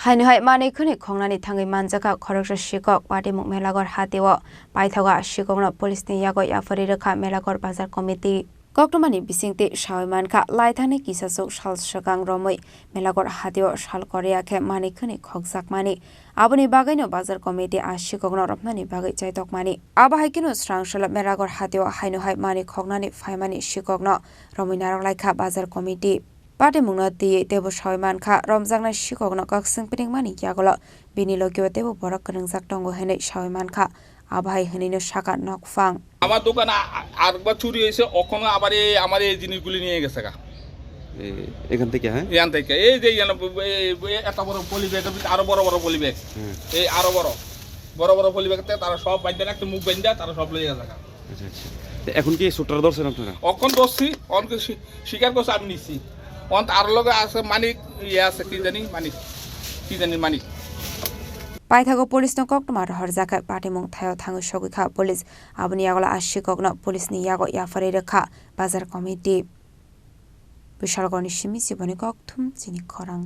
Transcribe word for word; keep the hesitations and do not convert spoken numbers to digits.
Haino hai manwi khwnwi khoknani thangwi manjakha khoroksa sikok, patimung Melagor hatio paithago a sikokno police ni yago yapharwi rwkha Melagor bazar committee. Koktwmani bisingtwi sawi mankha, laithani kisasuk sal swkang romwi Melagor hatio sal korea khe manwi khwnwi khokjakmani. Aboni bagwino bazar committee a sikokno romnani bagwi chaitokmani. Abo hai kheno swrang salo Melagor hatio haino hai manwi khoknani phaimani sikokno romwi narwk laikha bazar committee. Patimungno twiwi teibo sawi mankha, romjaknai sikokno kakswng piningmani yagulo bini logio teibo borok kwrwngjak tongo hwnwi sawi mankha, abo hai hwnwino sakha nokphang. আমার দোকান আ-, আ-, আরেকবার চুরি হয়েছে, ওখানে আবার এই, আমার এই জিনিসগুলি নিয়ে গেছে গা। এ-, এখান থেকে, হ্যাঁ? এখান থেকে, এই যে, এই, এই, এই এত বড় পলি ব্যাগের ভিতরে আরো বড় বড় পলি ব্যাগ। হুম। এই আরো বড়, বড় বড় পলি ব্যাগের থেকে তারা সব বাইন্ধা রাখছে, মুখ বাইন্ধা, তারা সব লয়ে গেছে গা। আচ্ছা, আচ্ছা। তো এখন কি চোরটারে ধরছেন আপনারা? অখন ধরছি, অনকে স্বী-, স্বীকার করছে আমি নিছি। অন তার লগে আছে মানিক, ইয়ে আছে, কি জানি, মানিক, কি জানি, মানিক। Paithago police no koktwma rohorjakha, patimung thaio thangwi sogwi kha police. Aboni yagulo a sikokno police ni yago yapharwi rwkha bazar committee. Bishalgorni simi Jiboni Kokthum chini khorang.